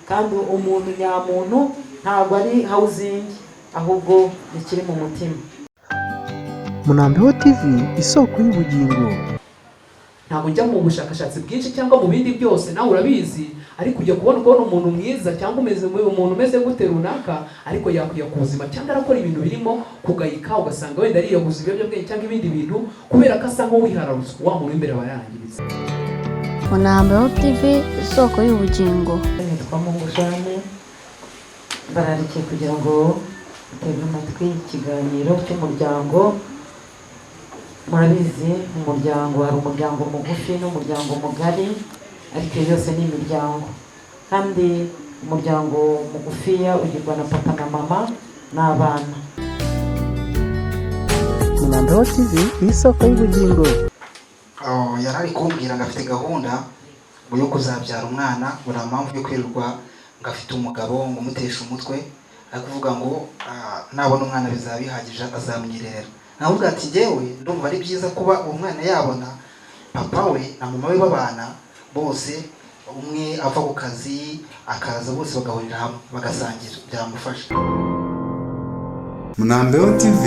Kandi umuntu nyamuntu ntabwo ari housing, ahubwo ni ikiri mu mutima. Munambeho TV, isoko y'ubugingo. Ntabwo njya mu bushakashatsi bwinshi cyangwa mu bindi byose, nawe urabizi, ariko ujya kubona umuntu mwiza cyangwa umeze, umuntu umeze gute runaka, ariko yakwiye ku buzima cyangwa arakora ibintu birimo kugayika, ugasanga wenda ariyaguza ibiyobyabwenge cyangwa ibindi bintu kubera ko asa nk'uwihararutse. Wa muntu w'imbere aba yarangiritse. Munambeho TV, isoko y'ubugingo. Nitwa Mungu Jeanne. Bararikiye kugira ngo utege amatwi ikiganiro cy'umuryango. Murabizi, umuryango, hari umuryango mugufi n'umuryango mugari, ariko iyo yose ni imiryango. Kandi umuryango mugufiya ugirwa na papa na mama n'abana. Munambeho TV, isoko y'ubugingo. Oh, yari ari kumbwira ngo afite gahunda ngo yo kuzabyara umwana, ngo nta mpamvu yo kwirirwa ngo afite umugabo ngo umuteshe umutwe. Ari kuvuga ngo nabona umwana bizaba bihagije, azamwirerera. Navuga ati: "Njyewe ndumva ari byiza kuba uwo mwana yabona papa we na mama we babana bose, umwe ava ku kazi akaza, bose bagahurira hamwe bagasangira, byamufasha." Munambeho TV,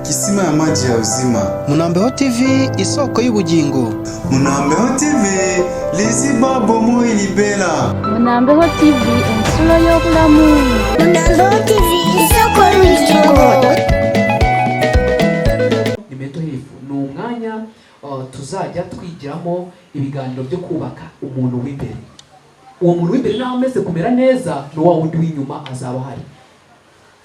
kisima ya maji ya uzima. Munambeho TV, isoko y'ubugingo. Munambeho TV, liziba bomoi libela. Munambeho TV, ensulo y'obulamu. Munambeho TV, isoko y'ubugingo. Ni mental health, ni umwanya tuzajya twigiramo ibiganiro byo kubaka umuntu w'imbere. Uwo muntu w'imbere naho ameze kumera neza, ni wa wundi w'inyuma azaba ahari.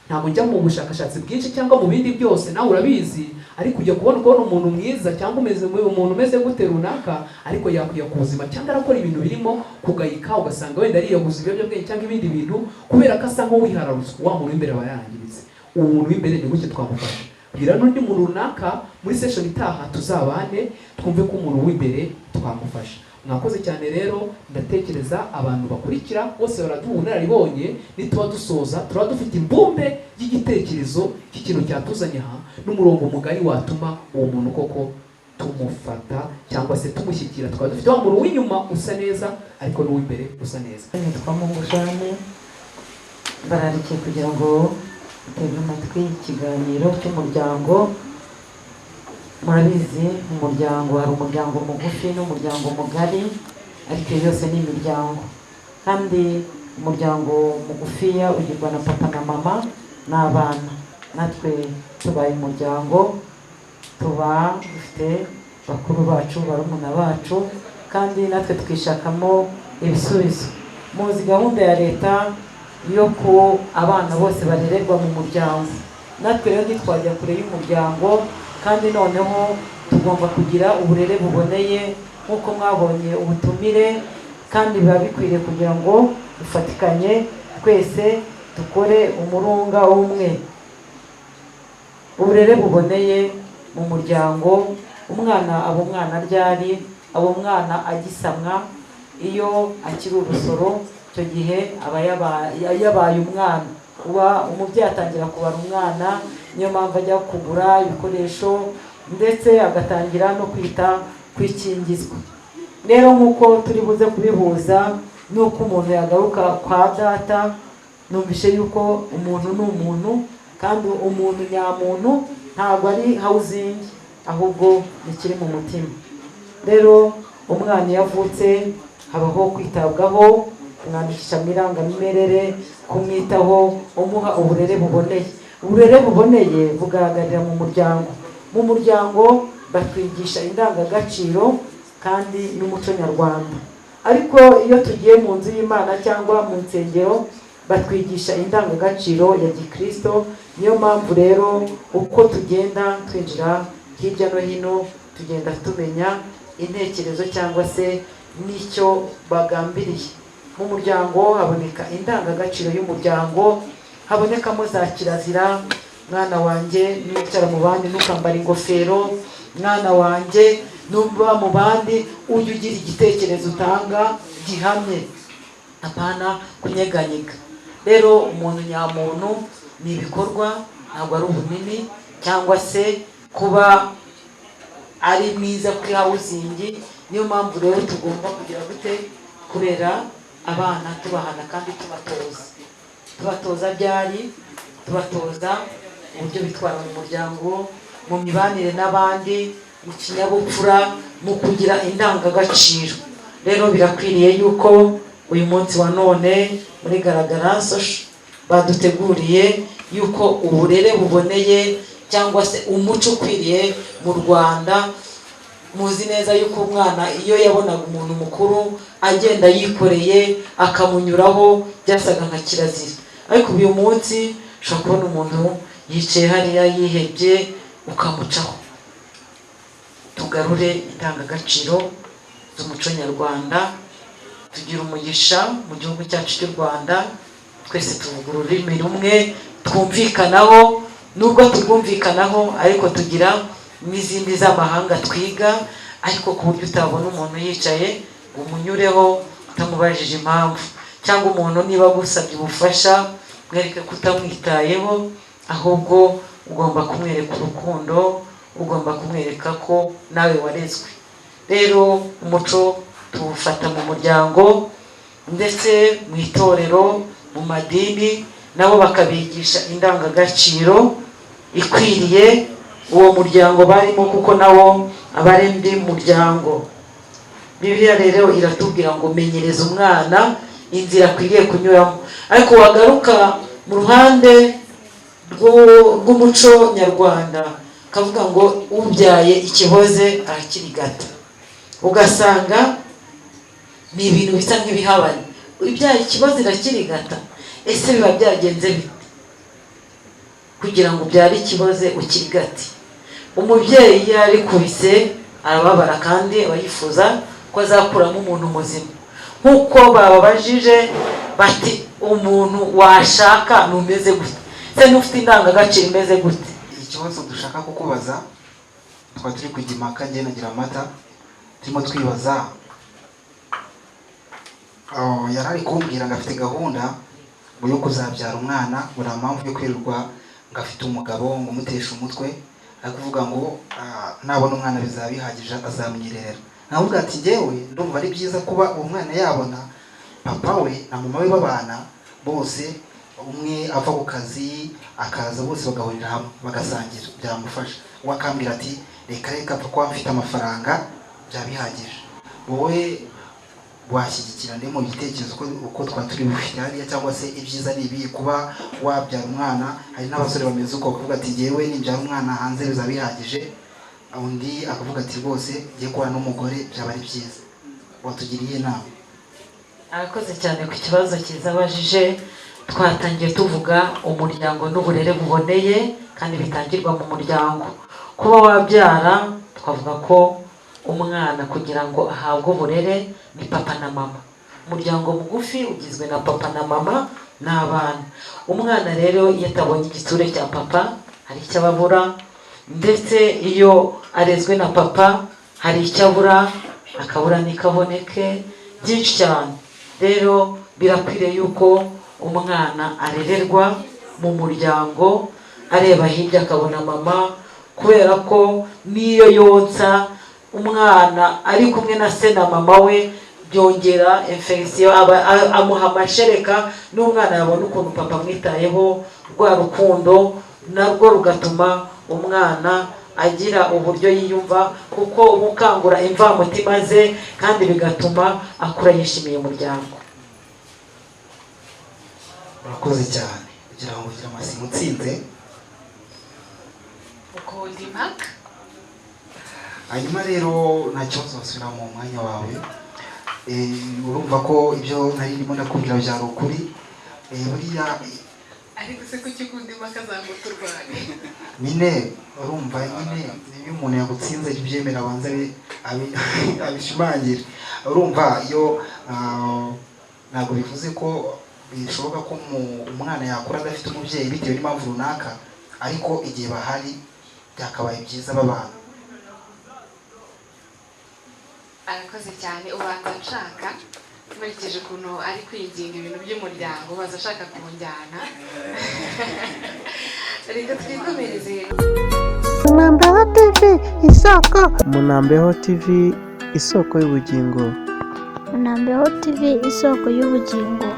Ntabwo njya mu bushakashatsi bwinshi cyangwa mu bindi byose, nawe urabizi, ariko ujya kubona umuntu mwiza cyangwa umeze, umuntu umeze gute runaka, ariko yakwiye ku buzima cyangwa arakora ibintu birimo kugayika, ugasanga wenda ariyaguza ibiyobyabwenge cyangwa ibindi bintu kubera ko asa nk'uwihararutse. Wa muntu w'imbere aba yarangiritse. Uwo muntu w'imbere ni gutya twamufasha. Bwira n'undi muntu runaka muri session itaha tuzabane, twumve ko umuntu w'imbere twamufasha. Mwakoze cyane. Rero ndatekereza abantu bakurikira bose baraduha ubunararibonye. Nituba dusoza, turaba dufite imbumbe y'igitekerezo cy'ikintu cyatuzanye aha n'umurongo mugari watuma uwo muntu koko tumufata cyangwa se tumushyikira. Twaba dufite wa muntu w'inyuma usa neza, ariko n'uw'imbere usa neza. Nitwa Mungu Jeanne. Bararikiye kugira ngo utege amatwi ikiganiro cy'umuryango. Murabizi, umuryango, hari umuryango mugufi n'umuryango mugari, ariko iyo yose ni imiryango. Kandi umuryango mugufiya ugirwa na papa na mama n'abana. Natwe tubaye umuryango, tuba dufite bakuru bacu, barumuna bacu, kandi natwe twishakamo ibisubizo. Muzi gahunda ya leta yo ku abana bose barererwa mu muryango. Natwe rero ntitwajya kure y'umuryango, kandi noneho tugomba kugira uburere buboneye nk'uko mwabonye ubutumire. Kandi biba bikwiriye kugira ngo dufatikanye twese, dukore umurunga umwe. Uburere buboneye mu muryango: umwana aba umwana ryari? Aba umwana agisamwa, iyo akiri urusoro. Icyo gihe aba yabaye umwana. Uba umubyeyi atangira kubara umwana, niyo mpamvu ajya kugura ibikoresho, ndetse agatangira no kwita ku ikingizwa. Rero nk'uko turi buze kubihuza n'uko umuntu yagaruka kwa data, numvishe yuko umuntu ni umuntu, kandi umuntu nyamuntu ntabwo ari housing, ahubwo ni ikiri mu mutima. Rero umwana iyo avutse, habaho kwitabwaho, kumwandikisha mu irangamimerere, kumwitaho, umuha uburere buboneye. Uburere buboneye bugaragarira mu muryango. Mu muryango batwigisha indangagaciro kandi n'umuco nyarwanda, ariko iyo tugiye mu nzu y'Imana cyangwa mu nsengero, batwigisha indangagaciro ya gikristo. Niyo mpamvu rero uko tugenda twinjira hirya no hino, tugenda tumenya intekerezo cyangwa se n'icyo bagambiriye. Mu muryango haboneka indangagaciro y'umuryango, habonekamo za kirazira: "Mwana wanjye, nicara mu bandi ntukambare ingofero. Mwana wanjye, nuba mu bandi ujye ugira igitekerezo utanga gihamye, apana kunyeganyega." Rero umuntu nyamuntu ni ibikorwa, ntabwo ari ubunini cyangwa se kuba ari mwiza kuri housing. Niyo mpamvu rero tugomba kugira gute? Kurera Abana tubahana kandi tubatoza. Tubatoza byari tubatoza uburyo bitwara mu muryango, mu mibanire n'abandi, mu kinyabupfura, mu kugira indangagaciro. Rero birakwiriye yuko uyu munsi wa none muri Garagara Social baduteguriye yuko uburere buboneye cyangwa se umuco ukwiriye mu Rwanda. Muzi neza yuko umwana iyo yabonaga umuntu mukuru agenda yikoreye akamunyuraho byasaga nka kirazira, ariko uyu munsi ushobora kubona umuntu yicaye hariya yihebye ukamucaho. Tugarure indangagaciro z'umuco nyarwanda. Tugira umugisha mu gihugu cyacu cy'u Rwanda, twese tuvuga ururimi rumwe twumvikanaho. Nubwo turwumvikanaho, ariko tugira n'izindi z'amahanga twiga, ariko ku buryo utabona umuntu yicaye ngo umunyureho utamubajije impamvu, cyangwa umuntu niba agusabye ubufasha mwereke ko utamwitayeho, ahubwo ugomba kumwereka urukundo, ugomba kumwereka ko nawe warezwe. Rero umuco tuwufata mu muryango, ndetse mu itorero, mu madini nabo bakabigisha indangagaciro ikwiriye uwo muryango barimo, kuko nawo aba ari undi muryango. Bibiliya rero iratubwira ngo menyereza umwana inzira akwiriye kunyuramo, ariko wagaruka mu ruhande rw'umuco nyarwanda kavuga ngo ubyaye ikihoze arakirigata, ugasanga ni ibintu bisa nk'ibihabanye. Ibyaye ikibazo irakirigata, ese biba byagenze bite kugira ngo ubyare ikiboze ukirigate? Umubyeyi iyo yarikubise arababara, kandi aba yifuza ko azakuramo umuntu muzima. Nk'uko bababajije bati umuntu washaka numeze gute se, n'ufite indangagaciro imeze gute? Ikibazo dushaka kukubaza, twaba turi kujya impaka, njye na Giramata turimo twibaza. Oh, yari ari kumbwira ngo afite gahunda ngo yo kuzabyara umwana, ngo nta mpamvu yo kwirirwa ngo afite umugabo ngo umuteshe umutwe, ari kuvuga ngo nabona umwana bizaba bihagije, azamwirerera. Navuga ati njyewe ndumva ari byiza kuba uwo mwana yabona papa we na mama we babana bose, umwe ava ku kazi akaza bose bagahurira hamwe bagasangira, byamufasha. We akambwira ati reka reka, apfa kuba mfite amafaranga byaba bihagije. Wowe washyigikira nde mu gitekerezo uko twaba turi bufite hariya, cyangwa se ibyiza ni ibi kuba wabyara umwana? Hari n'abasore bameze uko, bakavuga ati jyewe nibyara umwana hanze bizaba bihagije, undi akavuga ati rwose ngiye kubana n'umugore byaba ari byiza. Watugiriye inama? Arakoze cyane ku kibazo cyiza abajije. Twatangiye tuvuga umuryango n'uburere buboneye, kandi bitangirwa mu muryango. Kuba wabyara, twavuga ko umwana kugira ngo ahabwe uburere ni papa na mama. Umuryango mugufi ugizwe na papa na mama n'abana. Umwana rero iyo atabonye igitsure cya papa hari icyo aba abura, ndetse iyo arezwe na papa hari icyo abura, akabura n'ikaboneke byinshi cyane. Rero birakwiriye yuko umwana arererwa mu muryango, areba hirya akabona mama, kubera ko n'iyo yonsa umwana ari kumwe na se na mama we byongera infection, amuha amashereka, n'umwana yabona ukuntu papa amwitayeho, rwa rukundo narwo rugatuma umwana agira uburyo yiyumva, kuko uba ukangura imvamutima ze, kandi bigatuma akura yishimiye umuryango. Urakoze cyane. Kugira ngo ugire amasimu utsinze. Ukunda impaka. Hanyuma rero nta kibazo, wasubira mu mwanya wawe. Urumva ko ibyo nari ndimo ndakubwira byari ukuri. Buriya Ariko se kuki ukunda impaka za ngo turwane? Nyine urumva nyine iyo umuntu yagutsinze jya ubyemera, abanze abishimangire. Urumva iyo ntabwo bivuze ko bishoboka ko umwana yakura adafite umubyeyi bitewe n'impamvu runaka, ariko igihe bahari byakabaye byiza babana. Arakoze cyane. Ubanza nshaka, nkurikije ukuntu ari kwinginga ibintu by'umuryango, ubanza ashaka kunjyana. Reka twikomereze. Munambeho TV, isoko. Munambeho TV, isoko y'ubugingo. Munambeho. Munambeho TV, isoko y'ubugingo.